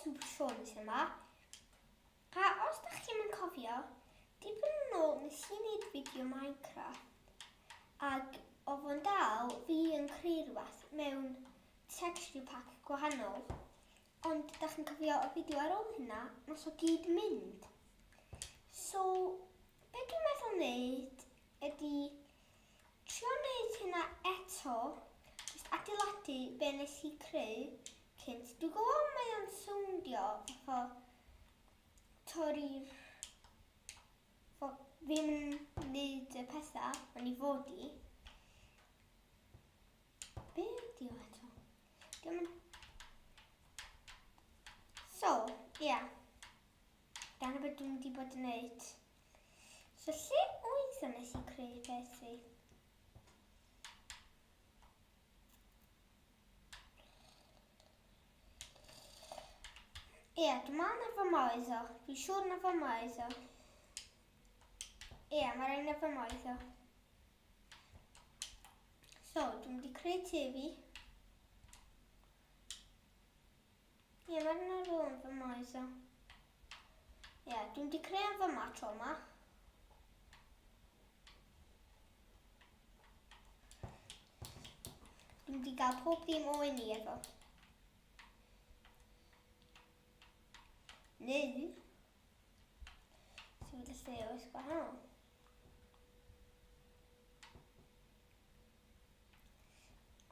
Super Sean sy'n yma. A os da chi'n yn cofio, dipyn yn ôl nes i wneud fideo Minecraft ac oedd o'n dal fi yn creu rhywbeth mewn texture pack gwahanol. Ond da chi'n cofio y fideo ar ôl hynna, nos o gyd mynd. So, be dwi'n meddwl wneud ydy trio wneud hynna eto, jyst adeiladu be nes i creu cynt. Dwi'n gwybod mae o'n sowndio fatha torri'r... Ddim yn wneud y pethau o'n i fod i. Be ydi o eto? Dim yn... So, ie. Yeah. Dyna beth dwi'n wedi bod yn neud. So, lle oedd o nes i creu peth fi? Ie, dwi'n meddwl na fy moedd o. Dwi'n siŵr na fy moedd o. Ie, mae rhaid na fy moedd o. So, dwi'n mynd i creu tŷ fi. Ie, mae rhaid na rhywun fy moedd o. Ie, dwi'n mynd i creu yn fy ma tro yma. Dwi'n mynd i gael pob dim o i ni efo. Neu, sefyd y lle oes gwahanol.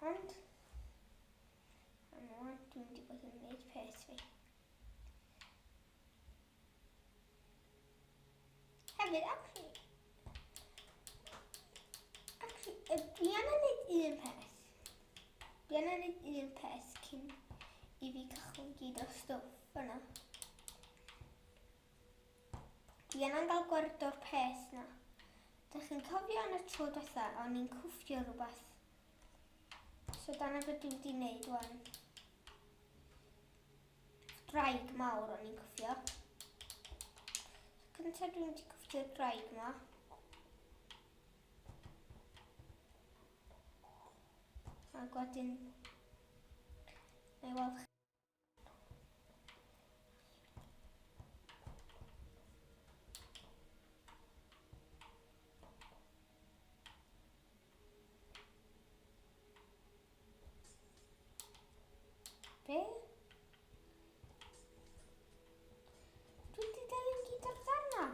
Ond, am rwan, dwi'n mynd i bod yn gwneud peth fi. Hefyd, actually, actually, dwi angen gwneud un peth. Dwi angen gwneud un peth cyn i fi cychwyn gyd o'r stwff yna. Dwi angen gael gwared o'r peth na. Dych chi'n cofio yn y tro diwetha, o'n i'n cwffio rhywbeth. So dyna beth dwi wedi gwneud wan. Draig mawr o'n i'n cwffio. So cyntaf dwi'n mynd i cwffio'r draig yma. Ac wedyn, na i weld chi. Be? Dwi wedi delyn gyd o'r darna.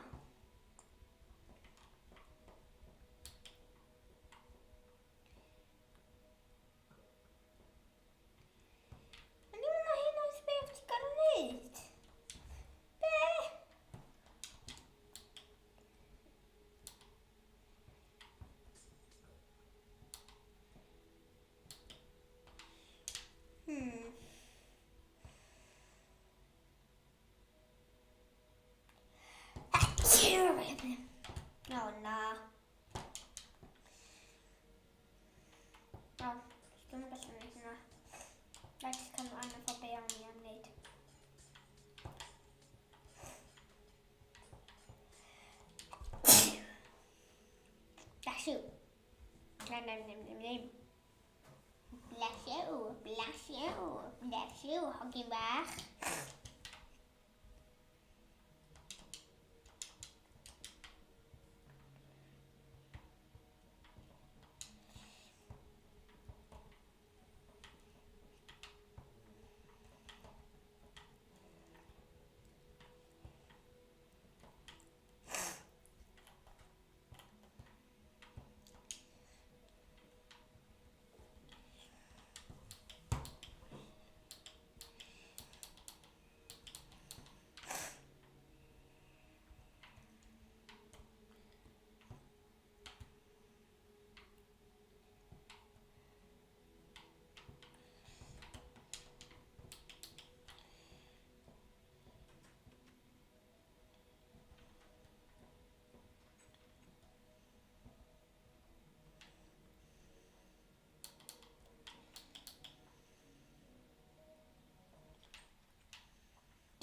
O'n i'n meddwl hyn oedd be ti'n gorfod wneud. Be? Hmm. O, na. O, dwi'n gallu gwneud hynna. Rhaid i cael anna fo be iawn i am wneud. Bless you. Nem, nem, nem, nem, nem. Bless you, bless you, bless you, hogyn bach.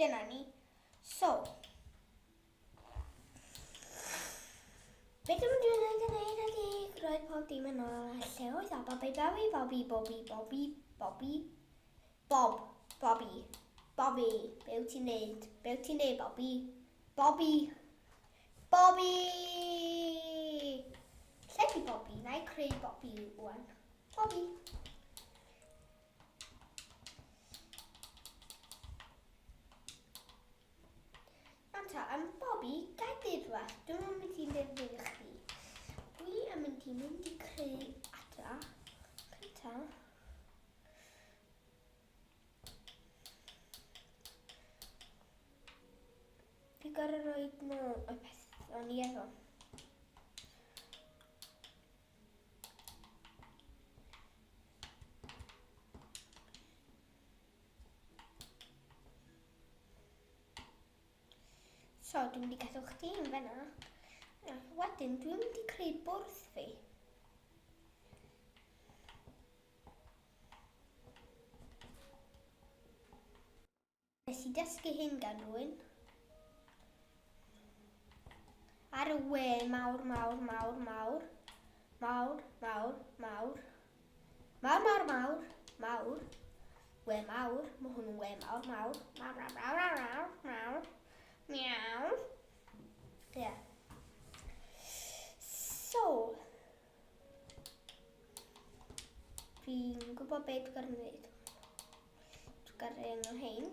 Dyna ni. So, be dwi'n mynd i wneud yn ein ydi rhoi pob dim yn ôl a lle oedd o. Bobby, Bobby, Bobby, Bobby, Bobby, Bobby, Bob, Bobby, Bobby. Be wyt ti'n neud? Be wyt ti'n neud, Bobby? Bobby! Bobby! Lle di Bobby? Na i creu Bobby wan. Bobby! Iawn ta, am Bobby, gai dweud rhywbeth? Dwi'n yn mynd i ddefnyddio chdi. Dwi yn mynd i mynd i creu adra. Cynta. Fi gorau rhoi nôl y peth o'n i efo. So, dwi'n mynd i gadw chdi yn fanna. Ac wedyn, dwi'n mynd i creu bwrdd fi. Nes i dysgu hyn gan rwy'n. Ar y we mawr, mawr, mawr, mawr. Mawr, mawr, mawr. Mawr, mawr, mawr, mawr. We mawr. Mae hwn yn we mawr, mawr. Mawr, mawr, mawr, mawr, mawr, mawr. Miaw. Ie. Yeah. So, fi'n gwybod beth dwi'n gorfod wneud. Dwi'n gorfod un o hein.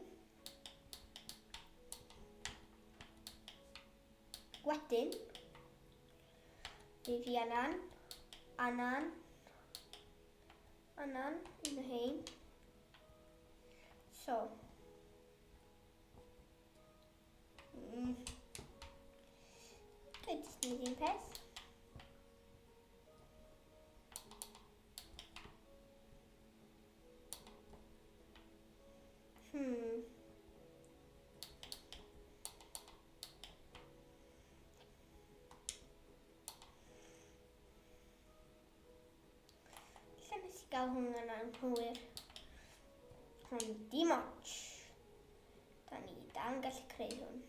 Wedyn, fi fi anan, anan, anan, un o hein. So, Dwi'n jyst wneud un peth. Lle nes i gael hwn yn anghywir? Ond dim ots. Da ni dal yn gallu creu hwn.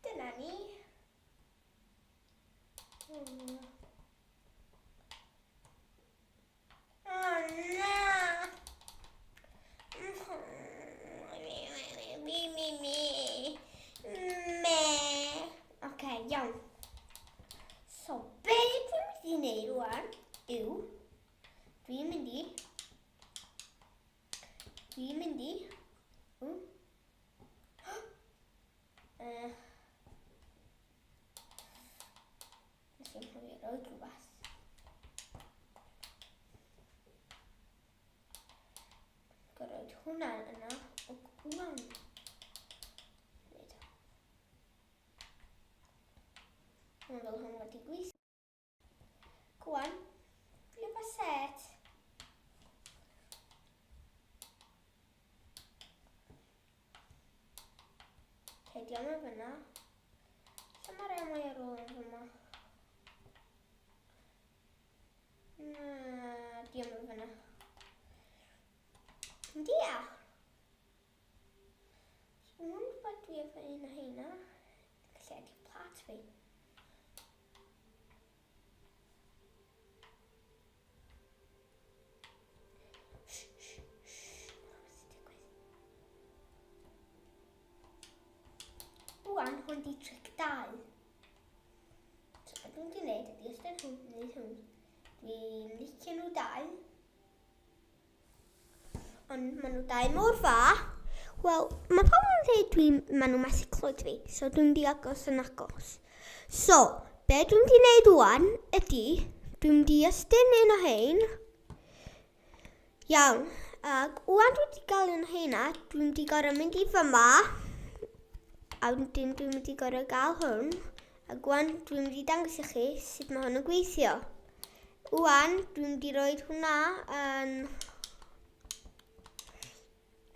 Dyna ni. Oh na! Mi, mi, mi. Me. Oce, okay, iawn. So, be dwi'n mynd i wneud rwan yw, dwi'n mynd i, dwi'n mynd i, ww, Nes i'n rhoi roed rhywbeth. Gorfod hwnna yna o gwwan. Mae'n fel hwn wedi gweithio. Gwan, fi efo set. Okay, diolch yn fyna. Lle mae'r amau ar ôl yn fyma? Na, diolch yn fyna. Dia! Hwn. gwybod dwi efo un o heina. Gallu adio plat fi. Shh, shh, shh. Beth sy'n digwydd? Wan, hwn di tric 2. So, beth dwi'n di wneud ydy ystod hwn, wneud hwn. Dwi'n licio nhw dau. Ond maen nhw dau mor fa. Wel, mae pobl yn dweud dwi'n, maen nhw methu clywed fi, so dwi'n di agos yn agos. So, be dwi'n di wneud wan ydy, dwi'n di ystyn un o hein. Iawn, ac wan dwi wedi gael un o heina, dwi'n di gorau mynd i fyma. A wedyn dwi'n mynd i gorau gael hwn. Ac wan dwi'n mynd i dangos i chi sut mae hwn yn gweithio. Wan, dwi'n mynd i roed hwnna yn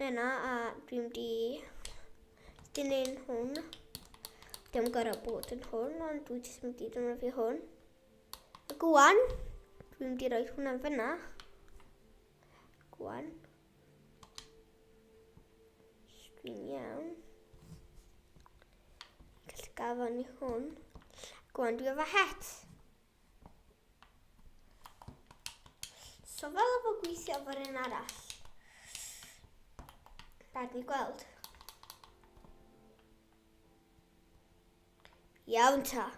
yna a dwi'n mynd i dilyn hwn. Dim gorau bod yn hwn, ond dwi jyst mynd i ddefnyddio hwn. Ac wan, dwi'n mynd i roi hwnna fyna. Gwan. Dwi'n iawn. Gallu gael i hwn. Gwan, dwi efo het. So fel efo gweithio efo'r un arall. Gad ni gweld. Iawn ta.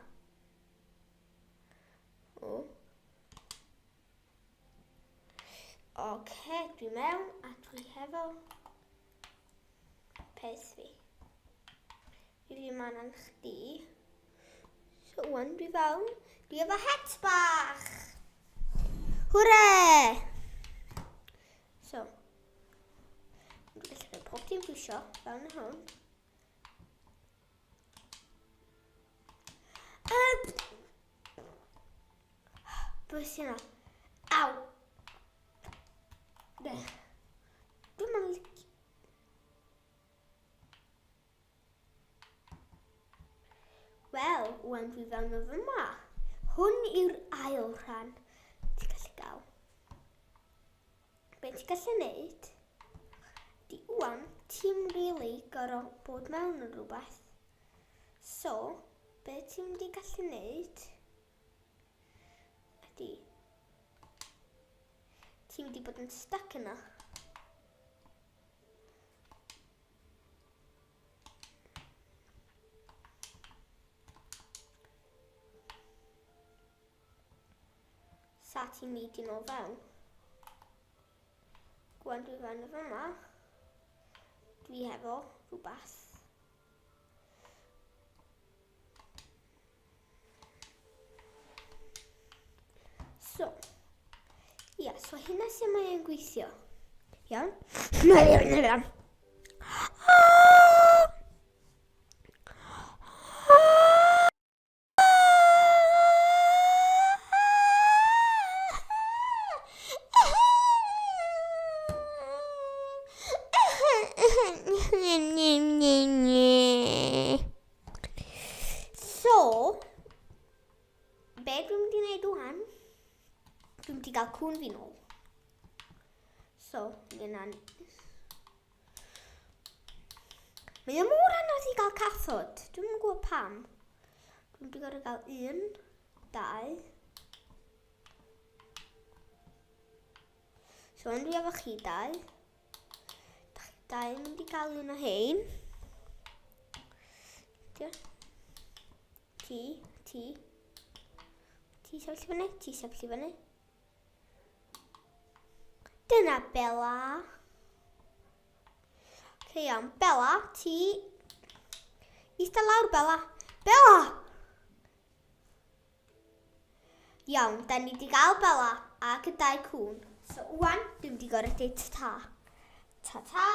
O. Oce, dwi mewn a dwi hefo peth fi. Dwi ddim angen chdi. So, wan dwi fewn. Dwi efo het bach! Hwre! So, dwi'n gallu rhoi pob dim dwi isio fewn y hwn. Beth sy'n yna? Aw! Dwi'n mynd Wel, wan dwi fewn o fyma. Hwn yw'r ail rhan ti'n gallu gael. Be ti'n gallu neud, di wan, ti'n really gorau bod mewn yn rhywbeth. So, be ti'n mynd i gallu neud, ydy, ti'n mynd i bod yn stuck yna. Sa ti'n mynd i nôl fewn. Gwan dwi fewn y fyma. Dwi hefo rhywbeth. So, ia, so hynna sy'n mae e'n gweithio. Iawn? Iawn. So, be dwi'n mynd i wneud wan, dwi'n mynd i gael cwn fi nôl. So, mi yna'n... Mae o mor anodd i gael cathod. Dwi'n mynd gwybod pam. Dwi'n mynd i gorau gael un, dau. So, ond dwi efo chi dau. Da chi dau yn mynd i gael un o hein. Ti, ti. Ti sefyll i fyny, ti sefyll i fyny. Dyna Bella. Ok, iawn. Bella, ti... Eista lawr, Bella. Bella! Iawn, da ni wedi gael Bella ac y dau cwn. So, wan, dwi'n wedi gorau dweud ta. Ta-ta!